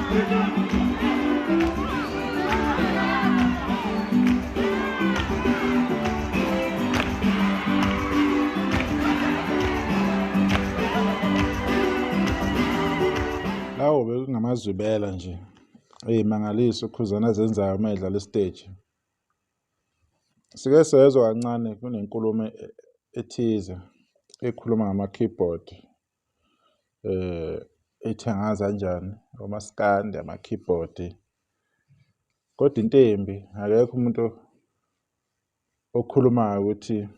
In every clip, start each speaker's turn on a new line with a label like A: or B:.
A: Lawo bekungamazwibela nje ey'mangaliso uKhuzani azenzayo uma edlala esiteji. Sike sezwa kancane kunenkulumo ethize ekhuluma ngama-keyboard ethi angazi kanjani omaskandi ama-keyboard. Kodwa into embi akekho umuntu okhulumayo ukuthi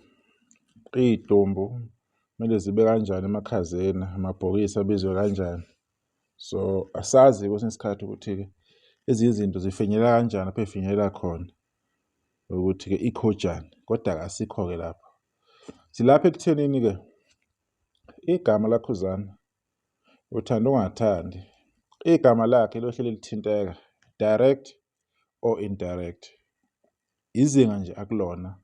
A: iy'dumbu kumele zibe kanjani emakhazeni, amabhokisi abizwe kanjani. So asazi kwesinye isikhathi ukuthi-ke ezinye izinto zifinyelela kanjani lapho ey'finyelela khona ukuthi-ke ikhojani, kodwa-ke asikho-ke lapho. Silapha ekuthenini-ke igama laKhuzani uthanda ungathandi, igama lakhe liyohleli lithinteka direct or indirect. Izinga nje akulona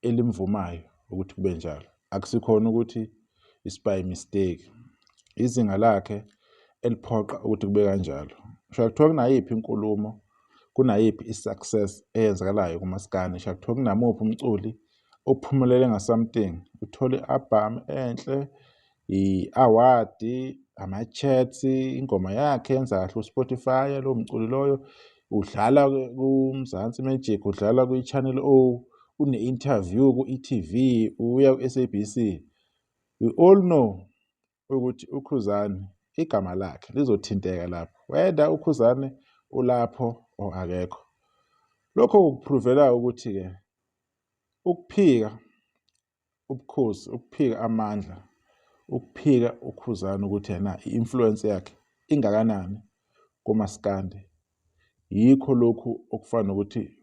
A: elimvumayo ukuthi kube njalo. Akusikhona ukuthi is by mistake. Izinga lakhe eliphoqa ukuthi kube kanjalo. Ngisho kuthiwa kunayiphi inkulumo, kunayiphi i-success eyenzakalayo kumaskandi, ngisho kuthiwa kunamuphi umculi ophumelele nga-something, uthole i-album enhle, i-award, ama-chats, ingoma yakhe yenza kahle ku-Spotify, lowo mculi loyo udlala kuMzansi Magic, udlala kwi-Channel O, une-interview ku-e.tv, uya ku-S_A_B_C. We all know ukuthi uKhuzani igama lakhe lizothinteka lapho, whether uKhuzani ulapho or akekho. Lokho kukuphruvela ukuthi-ke ukuphika ubukhosi, ukuphika amandla, ukuphika uKhuzani ukuthi yena i-influence yakhe ingakanani kumaskandi. Yikho lokhu okufana nokuthi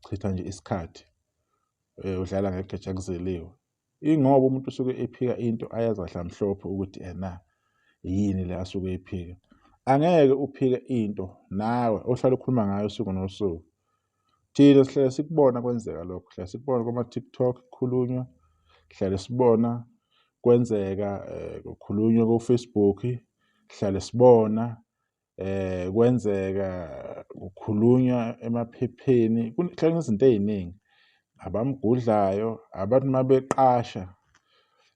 A: chitha nje isikhathi udlala ngegeja kuzeliwe. Ingoba umuntu usuke ephika into ayazi kahle mhlophe ukuthi ena yini le asuke eyiphika. Angeke uphike into nawe ohlala ukhuluma ngayo usuku nosuku. Thina sihlale sikubona kwenzeka lokho, sihlale sikubona kuma-TikTok kukhulunywa, sihlale sibona kwenzeka kukhulunywa ko-Facebook, sihlale sibona kwenzeka kukhulunywa emaphepheni, kuhlale kunezinto ey'ningi. Abamgudlayo, abantu uma beqasha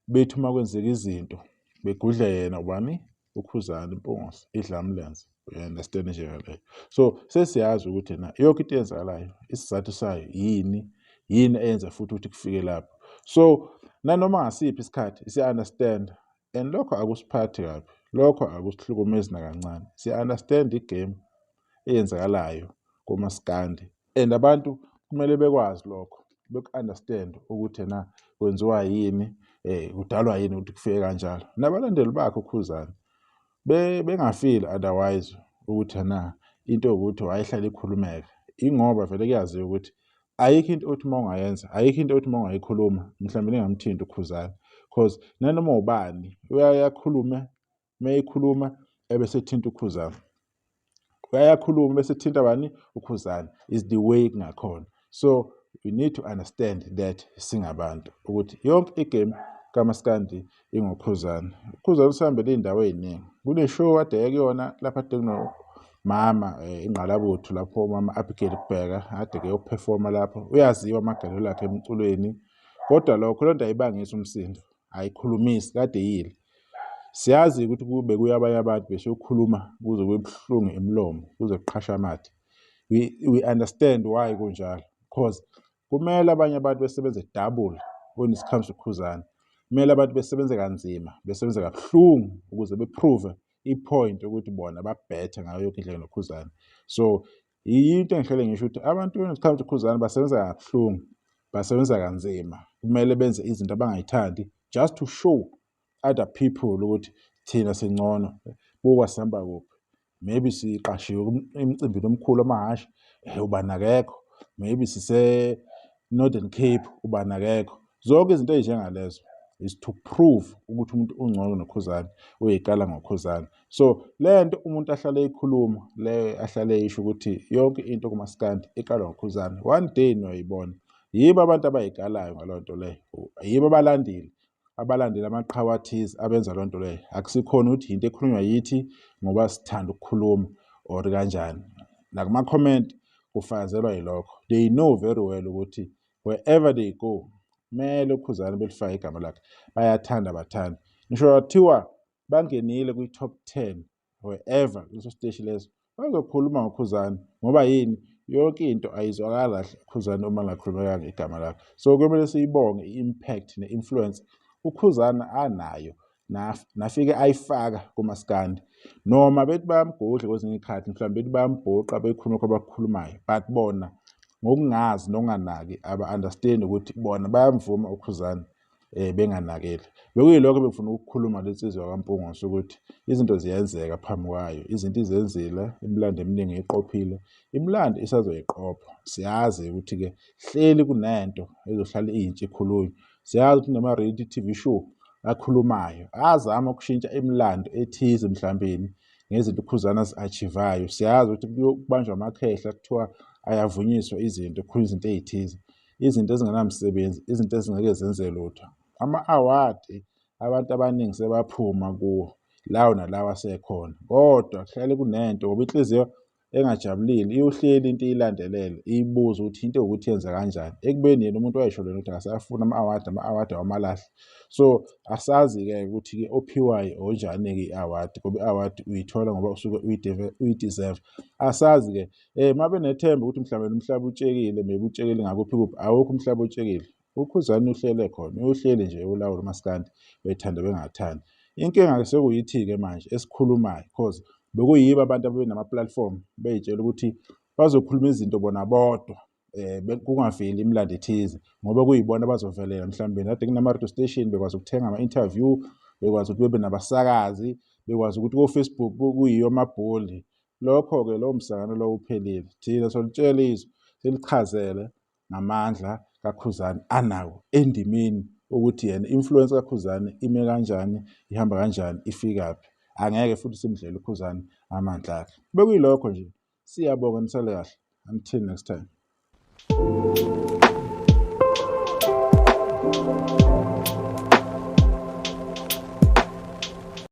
A: bethi uma kwenzeka izinto begudle yena ubani? UKhuzani Mpungose, iDlamlenze. Uya-understand nje leyo. So sesiyazi ukuthi na yonke into eyenzakalayo isizathu sayo yini, yini eyenza futhi ukuthi kufike lapho. So nanoma ngasiphi isikhathi siya-understand and lokho akusiphathi kabi, lokho akusihlukumezi nakancane. Siya-understand igame eyenzakalayo komaskandi and abantu kumele bekwazi lokho, beku-understand ukuthi ena kwenziwa yini, kudalwa yini ukuthi kufike kanjalo. Nabalandeli bakhe uKhuzani bengafili otherwise ukuthi ena into ewukuthi wayehlale ikhulumeka, ingoba vele kuyaziwa ukuthi ayikho into othi uma ungayenza, ayikho into othi uma ungayikhuluma mhlawumbe ningamthinti uKhuzani, cause nanoma ubani uyaye akhulume, uma ekhuluma ebese ethinta uKhuzani. Uyakhuluma bese ethinta bani? UKhuzani. Is the way kungakhona. So we need to understand that singabantu ukuthi yonke igame kaMaskandi ingoKhuzani. UKhuzani usihambele iy'ndawo ey'ningi. Kune-show kade eye kuyona lapha kade kunomama ingqalabutho lapho umama Abigail Kubheka kade keyophefoma lapho. Uyaziwa amagalelo akhe emculweni, kodwa lokho loo nto ayibangisi umsindo, ayikhulumisi kade eyile. Siyazi ukuthi kube kuya abanye abantu besokhuluma kuze kube buhlungu emlomo, kuze kuqhashe amathe. We understand why kunjalo, cause kumele abanye abantu besebenze double when it comes to Khuzani. Kumele abantu besebenze kanzima, besebenze kabuhlungu ukuze beprove i-point ukuthi bona babhethe ngayo yonke indlela noKhuzani. So yinto engihlale ngisho ukuthi abantu when it comes to Khuzani basebenza kabuhlungu, basebenza kanzima. Kumele benze izinto abangayithandi just to show other people ukuthi thina singcono, buka sihamba kuphi. Maybe siqashiwe emcimbini omkhulu wamahhashi, ubani akekho. Maybe sise-Northern Cape, ubani akekho. Zonke izinto ey'njengalezo is to prove ukuthi umuntu ungcono noKhuzani, uyikala ngoKhuzani. So le nto umuntu ahlale eyikhuluma, le ahlale eyisho ukuthi yonke into kumaskandi iqalwa ngoKhuzani, one day niyoyibona. Yibo abantu abayikalayo ngaleyo nto leyo, yibo abalandeli abalandela amaqhawe athize abenza loo nto leyo. Akusikhona ukuthi yinto ekhulunywa yithi ngoba sithanda ukukhuluma. or kanjani. Nakuma-comment kufakazelwa yilokho. They know very well ukuthi wherever they go kumele uKhuzani belifake igama lakhe. Bayathanda bathanda. Ngisho kuthiwa bangenile kwi-top 10 wherever kuleso siteshi leso bazokhuluma ngoKhuzani ngoba yini yonke into ayizwakala kahle uKhuzani uma lingakhulumekanga igama lakhe. So kumele siyibonge i-impact ne-influence uKhuzani anayo nafike ayifaka kumaskandi. Noma bethi bayamgodla kwezinye iy'khathi mhlawumbe bethi bayambhoqa bekhuluma lokho abakukhulumayo, but bona ngokungazi nokunganaki aba-understand ukuthi bona bayamvuma uKhuzani benganakile. Bekuyilokho ebengifuna ukukukhuluma le nsizwa kaMpungose ukuthi izinto ziyenzeka phambi kwayo, izinto izenzile, imilando eminingi iyiqophile, imilando isazoyiqopha. Siyazi ukuthi-ke hleli kunento ezohlala iyintsha ikhulunywa. Siyazi ukuthi kunama-reality TV show akhulumayo azama ukushintsha imilando ethize mhlawumbeni ngezinto uKhuzani azi-achieve-ayo. Siyazi ukuthi kubanjwa amakhehla kuthiwa ayavunyiswa izinto, kukhulunywa izinto ey'thize, izinto ezingenamsebenzi, izinto ezingeke zenze lutho. Ama-award abantu abaningi sebaphuma kuwo, lawo nalawo asekhona, kodwa kuhlale kunento ngoba inhliziyo engajabulile iyohleli into iyilandelele iyibuze ukuthi into ewukuthi yenza kanjani, ekubeni yena umuntu wayesho lena ukuthi akasafuni ama-award, ama-award awamalahle. So asazi-ke ukuthi-ke ophiwayo onjani-ke i-award, ngoba i-award uyithola ngoba usuke uyi-deserve. Asazi-ke uma benethemba ukuthi mhlawumbe umhlaba utshekile, maybe utshekile ngakuphi kuphi, awukho umhlaba otshekile. UKhuzani uhlele khona, uyohleli nje ulawula umaskandi bethanda bengathandi. Inkinga-ke sekuyithi-ke manje esikhulumayo cause bekuyibo abantu ababenama-platform bey'tshela ukuthi bazokhuluma izinto bona bodwa kungaveli imilando ethize ngoba kuyibona abazovelela mhlawumbe kade kunama-radio station bekwazi ukuthenga ama-interview, bekwazi ukuthi bebe nabasakazi, bekwazi ukuthi ko-Facebook kuyiyo amabholi. Lokho-ke lowo msangano lowo uphelile. Thina solitshela izwe silichazele ngamandla kaKhuzani anawo endimeni ukuthi yena influence kaKhuzani ime kanjani, ihamba kanjani, ifikaphi. Angeke futhi simdlele uKhuzani amandla akhe. Bekuyilokho nje. Siyabonga, nisale kahle. Until next time.